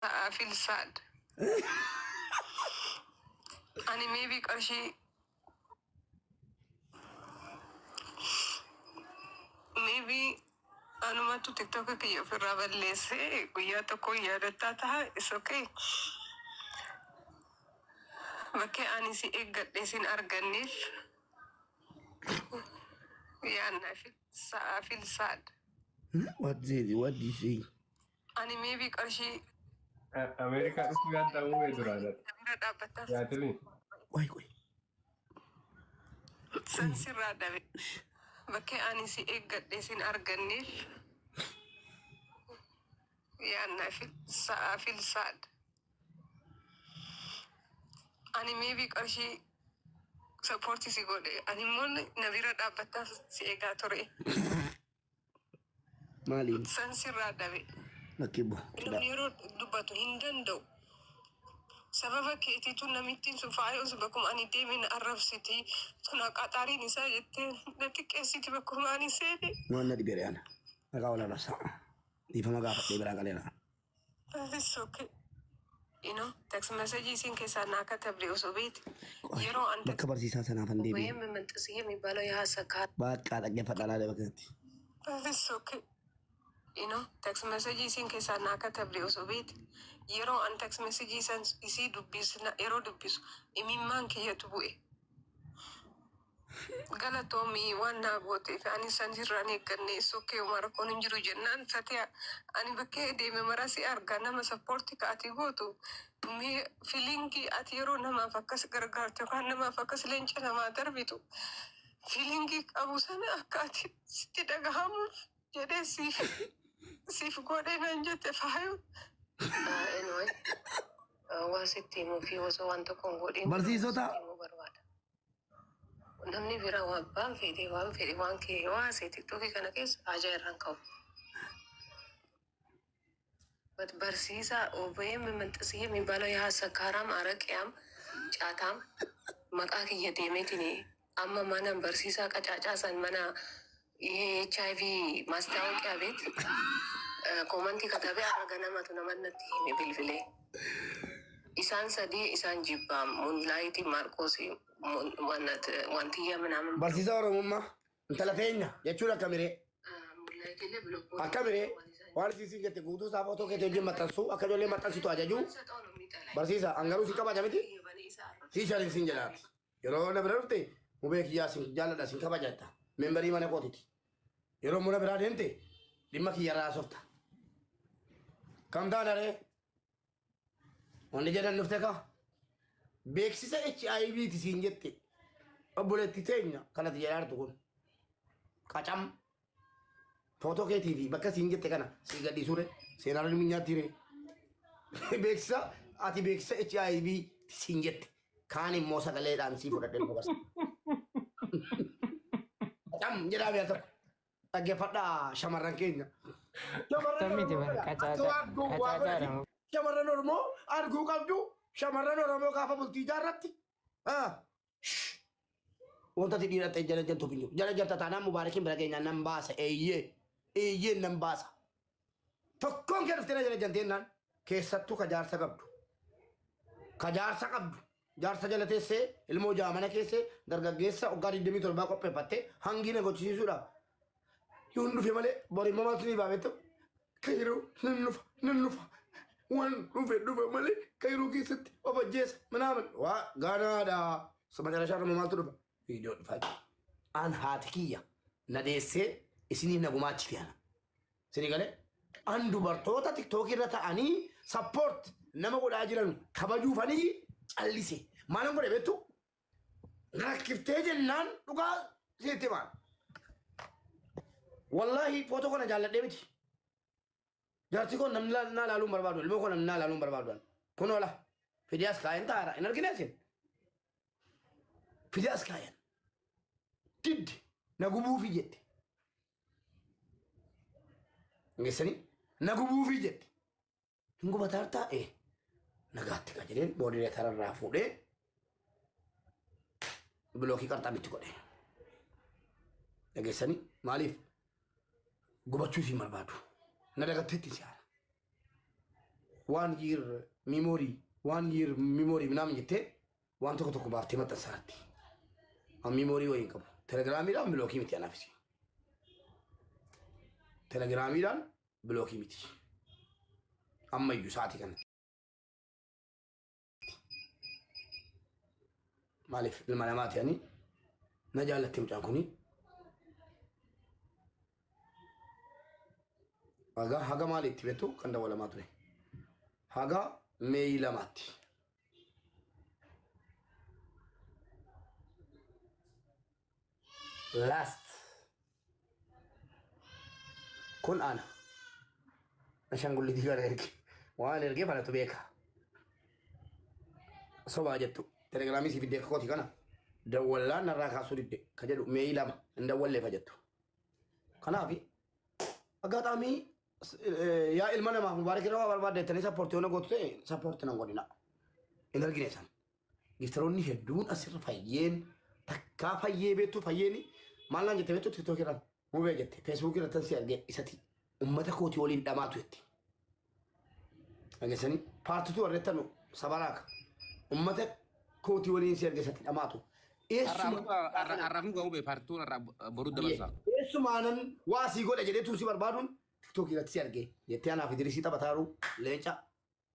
I feel sad. Ani maybe qarshii maybe anumatu TikTok kiyya ofirraa balleessee guyyaa tokko yaadattaa taha is okay. Bakkee ani si eeggadhe sin arganneef yaanna I feel sad. What did what did you say? Ani maybe qarshii Ameerikaa dhufuu yaadda uumee duraan. bira dhaabbataa Yaadilii. Qoy qoy. san sirraa dhabe. Bakkee ani si eeggadhe sin arganneef yaanna I feel sad. Ani maybe qarshii support si godhe ani immoo na bira dhaabbataa si eegaa ture. Maaliin? San sirraa dhabe. Lakkii bu. Namni yeroo dubbatu hin danda'u. Sababa keetiitu namittiin sun faayos bakkuma ani deeme na arrabsiti. Tun qaxaariin isaa jettee na xiqqeessiti bakkuma ani seene. Waan na dhibee ana. Maqaa wal arrabsa. Dhiifama gaafadhee biraa galeera. That is okay. You know, text message isiin keessaa naa katabde osoo beeti. Yeroo an Bakka barsiisaa sanaaf hin deebi'e. ወይም ምንጥስዬ የሚባለው የሀሰካ Baqqaa dhaggeeffadhaa laala bakka kanatti. That is okay. You know, text message isiin keessaa naa katabde osoo beeti. Yeroo an text message isan isii dubbisu yeroo dubbisu imimmaan kiyyatu bu'e. Galatoomii waan naa gooteef ani san sirraan eegganne is okay uma rakkoon hin jiru jennaan fatee ani bakkee deeme mara si arga nama support ka ati gootu mee feeling ati yeroo namaaf akkas gargaartu yookaan namaaf akkas leenca namaa darbitu feeling qabu sana akka ati sitti dhagahamuuf jedhee siif siif godhee naan jette faayu. Anyway, waa sitti himuu fi osoo waan tokko hin godhin Barsiisota. sitti himuu barbaada. Namni biraa waan abbaan fedhe waan fedhe waan kee yoo haasa'e TikTokii kana keessa haajaa irraan qabu. But barsiisaa ወይም ምንጥስዬ የሚባለው ያ ሰካራም አረቂያም ጫታም maqaa kiyya deemeetiin amma mana barsiisaa qacaacaa san mana ይሄ ኤች አይ ቪ ማስታወቂያ ቤት comment katabee har'a ganamatu namatti hime bilbilee. Isaan sadii isaan jibbaa Moonlaayit Maarqoos wantiyya ምናምን Barsiisaa Oromummaa intala teenya jechuun akkamiree? Moonlaayit illee block Akkamiree? Waan isiin jette guutuu isaa footoo keetii wajjin maxxansuu akka ijoollee maxxansitu ajajuu. Barsiisaa hangaruu si kabaja miti? Teacheriin siin jedhaati. Yeroo na bira dhufte mubee kiyyaa sin jaalladha sin kabajatta. Member mana kootiiti. Yeroo muna biraa deemte dhimma kiyya irraa haasofta. Kam taana ree? Wanni jedhan dhufte ka? Beeksisa HIV ti siin jette. Obboleetti teenya kanatti jedhaartu kun. Qacam. Footoo keetii fi bakka siin jette kana sii gadhiisuu ree. Seenaan ilmi nyaatti ree. Beeksisa ati beeksisa HIV ti siin jette. Kaan immoo sagaleedhaan sii fudhadhee nu barsiisa. Qacam jedhaa beekta tokko. Dhaggeeffadhaa shamarran keenya. Shamarran Miti Oromoo bara akka waan gowwaa godhati. qacaacaadha. Shamarran Oromoo arguu qabdu. Shamarran Oromoo gaafa bultii ijaarratti. Wanta ati dhiira ta'e jala jaltu hin jiru. Jala jalta taanaan mubaarakiin bira keenyaan nan baasa. Eeyyee. Eeyyee nan baasa. Tokkoon kee dhuftee na jala jaltee naan keessattuu ka jaarsa qabdu. Ka jaarsa qabdu. Jaarsa jala teessee ilmoo jaamana keessee dargaggeessa waggaa 27 qopheeffattee hangi na gochisiisuudhaaf. Yoon dhufe malee bori immoo maaltu ni baabetu? Kayroo nan dhufa nan dhufa. Waan dhufe dhufe malee kayroo keessatti of ajjeesa minaamin. Waa ganaadha. Macarashaa irra maaltu dhufa? Viidiyoo dhufa. An haati kiyya na deessee isiniif na gumaachite ana. Isinii galee? An dubartoota TikTokii irra ta'anii support nama godhaa jiran kabajuufanii callise. Maalan godhe beektu? Rakkiftee jennaan dhugaa sitti maal? Wallaahi footoo kana jaalladhee miti. Jaarsi kun namni naa laaluu hin barbaadu. Ilmoo kun namni naa laaluu hin barbaadu. Kun oola. Fidee as kaa'een taa'aadha. Hin argine isin? Fidee as kaa'een. Diddi na gubuufi jette. Geessanii na gubuufi jette. Hin gubataa taa'ee nagaatti ka jedheen boodee tararraa fuudhee block qarxaamitti godhe. Dhageessanii maaliif gubachuu siin barbaadu? Na dagatteetti si haala. One year memory, one year memory ምናምን jettee waan tokko tokko baaftee maxxansaatti. An memory wayii hin qabu. Telegiraamiidhaan block miti anaafis. Telegiraamiidhaan block miti. Ammayyuu sa'aatii kanatti. Maaliif ilma namaa ta'anii na jaallatti mucaan kuni. Haga haga maaliitti beektu kan dawwalamaa ture. Haga May 2tti. Last. Kun ana. Ashaangulliitii kana erge. Waan ergee fanatu beeka. Sobaa jettu. Telegiraamii si fiddee akka kooti kana. Dawwallaan narraa kaasuu didde ka jedhu May 2 hin dawwalleefa jettu. Kanaaf aggaxaamii yaa ilma namaa Mubaarak irraa waa barbaadde jettanii support yoo na gootu ta'e support nan godhina. Hin argine isaan. Giftaroonni hedduun asirra fayyeen takkaa fayyee beektu fayyeeni maal naan jette beektu TikTok irraan mubee jette Facebook irratti si arge isati ummata kootii waliin dhamaatu jette. Dhageessanii part two warreettanu sabaraaka ummata kootii waliin si arge isati dhamaatu. Eessuma Arraafni ga'uu part two irraa boruu dabarsa. Eessumaanan waa sii godha jedhee tursii barbaaduun TikTok irratti si arge jettee anaaf Idrisii taphataaru leenca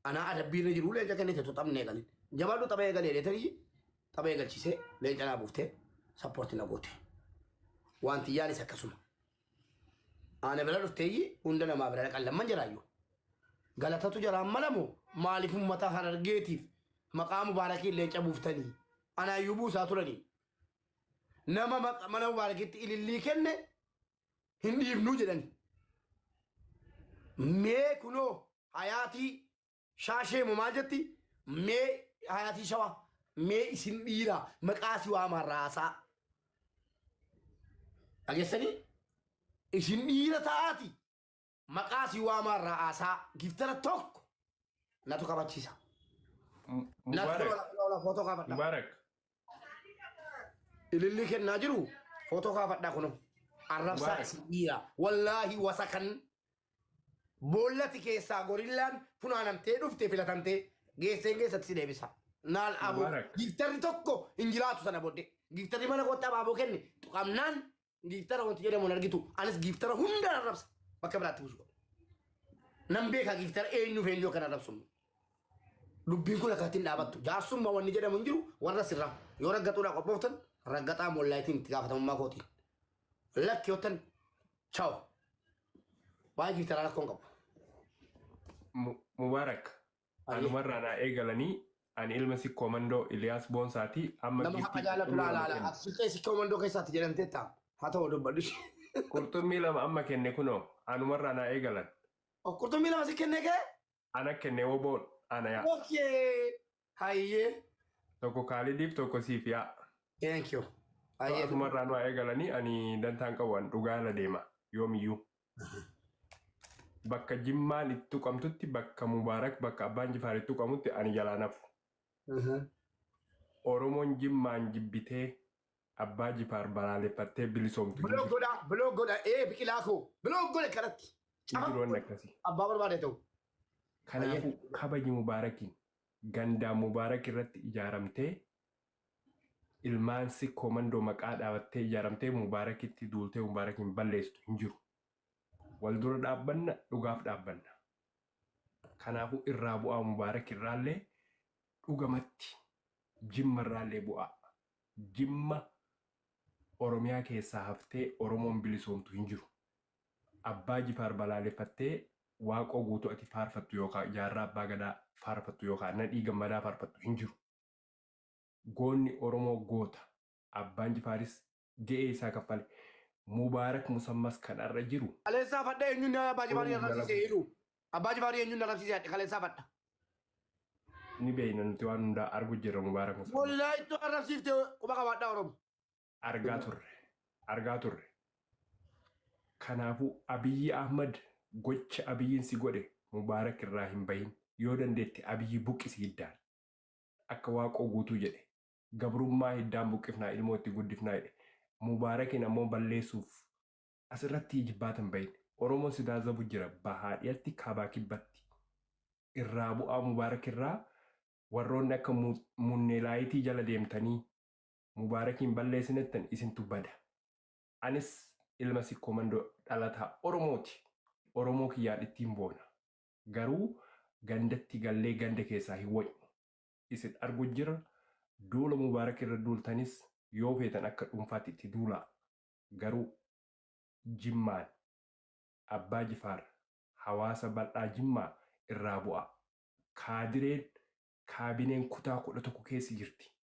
anaa adabbii irra jiru leenca kennite tu taphne eegalin. Jabaadhu tapha eegalee jedhetanii tapha eegalchisee leenca naa buuftee support na goote. Wanti yaalis akkasuma. Ana bira dhufteeyyi hunda namaa bira dhaqan lamman jiraayyuu. Galatatu jaraan malamu maaliif uummata Harargeetiif maqaa Mubaarakiin leenca buuftanii anaayyuu buusaa turanii. Nama mana Mubaarakitti ilillii kenne hin dhiibnuu jedhani. Mee kunoo hayaatii shaashee moo maal jetti? Mee hayaatii shawaa mee isin dhiira maqaa si waamaa raasaa. Dhageessanii? Isin dhiira ta'aati maqaa si waamaa raasaa giftara tokko natu kabachiisa. Natu Mubarak. footoo kaafadha. Mubarak. Ilillii kennaa jiru footoo kaafadhaa kunoo. Arrabsaa Mubarak. isin dhiira. Wallaahi wasakan boollati keessaa gorillaan funaanamtee dhufte filatamtee geesseen keessatti si deebisa. Naal aboo Mubarak. giftarri tokko hin jiraatu sana booddee. Giftarri mana kootti abaaboo kenne tuqamnaan giftara wanti jedhamu hin argitu. Anis giftara hunda arrabsa bakka biraatti buusu qabu. Nan beeka giftara eenyuuf eenyu akka arrabsu. Dubbiin kun akkatti hin dhaabattu. Jaarsummaa wanni jedhamu hin jiru warra sirraa. Yoo raggatuudhaaf qophooftan raggaxaa mollaayitiin itti gaafatamummaa kootiin. Lakki yoottan chaaw. Waa'ee giftaraa rakkoo hin qabu. Mubarak. Anumarraa naa eegalanii ani ilma sikkoo mandoo Iliyaas Boonsaati amma Nama haqa giftii jaalatu qurxummii laala lama laala. kenne. Ati silxee sikkoo mandoo keessaatti jedhamtee ta'a. Haa ta'u dubbadhu. Qurxummii lama amma kenne kunoo anumarraa naa eegalan. Qurxummii lama si kenne kee? Ana kenne woboon ana yaa. Okay. Hayyee. Tokko Kaalidiif tokko siif yaa. Thank you. Hayyee. Asumarraa nu eegalanii ani dantaan qabu an dhugaa irra deema yoomiyyuu. Bakka Jimmaan itti tuqamtutti bakka Mubaarak bakka Abbaan Jifaar itti tuqamutti ani jalaa nafu. Oromoon Jimmaan jibbitee Abbaa Jifaar balaaleffattee bilisoomtu hin Block jiru. godha. Block godha. Ee biqilaa koo. Block godha kanatti. Hin jiru wanni akkasii. Abbaa barbaade ta'u. Kanaafuu kabaji Mubaarakiin gandaa Mubaarak irratti ijaaramtee ilmaan sikkoo mandoo maqaa dhaabattee ijaaramtee Mubaarakitti duultee Mubaarakiin balleessitu hin jiru. Wal dura dhaabbanna dhugaaf dhaabbanna. Kanaafuu irraa bu'aa Mubaarak irraallee dhugamatti Jimma irraallee bu'aa. Jimma Oromiyaa keessaa haftee Oromoon bilisoomtu hin jiru. Abbaa Jifaar balaaleffattee Waaqoo guutuu ati faarfattu yookaan jaarraa abbaa gadaa faarfattu yookaan nadhii gammadaa faarfattu hin jiru. Goonni Oromoo goota. Abbaan Jifaaris ga'ee isaa kaffale. Mubaarak Musammas kan irra jiru. Kaleessaa fadha eenyuun Abbaa Jifaarii Oromoo arrabsiisee jedhu. Abbaa Jifaarii eenyuun arrabsiisee kaleessaa fadha. Ni beekna nuti waan hundaa argu jirra Mubaarak Musammas. Wallahi ittoo arrabsiiftee quba qabaadhaa Oromoo. Argaa turre. Argaa turre. Kanaafuu Abiyyi Ahmad gocha Abiyyiin si godhe Mubaarak irraa hin bahin. Yoo dandeette Abiyyi buqqisi hiddaan. Akka Waaqoo guutuu jedhe. Gabrummaa hiddaan buqqifnaa ilmoo itti guddifnaa jedhe. Mubaarakiin ammoo balleessuuf asirratti jibbaatan bahin. Oromoon si taazzabu jira bahaa dhiyatti kaabaa kibbatti. Irraa bu'aa Mubaarak irraa warroonni akka munneelaayitii jala deemtanii Mubaarakiin balleessinettan isintu bada. Anis ilma Sikkoo Mandoo dhalataa Oromooti. Oromoo kiyyaan ittiin boona. Garuu gandatti gallee ganda keessaa hin wacnu. Isin argu jira. Duula Mubaarak irra duultanis yoo feetan akka dhuunfaatti itti duulaa. Garuu Jimmaan Abbaa Jifaar hawaasa bal'aa Jimmaa irraa bu'aa. Kaadireen kaabineen kutaa 11 keessa jirti.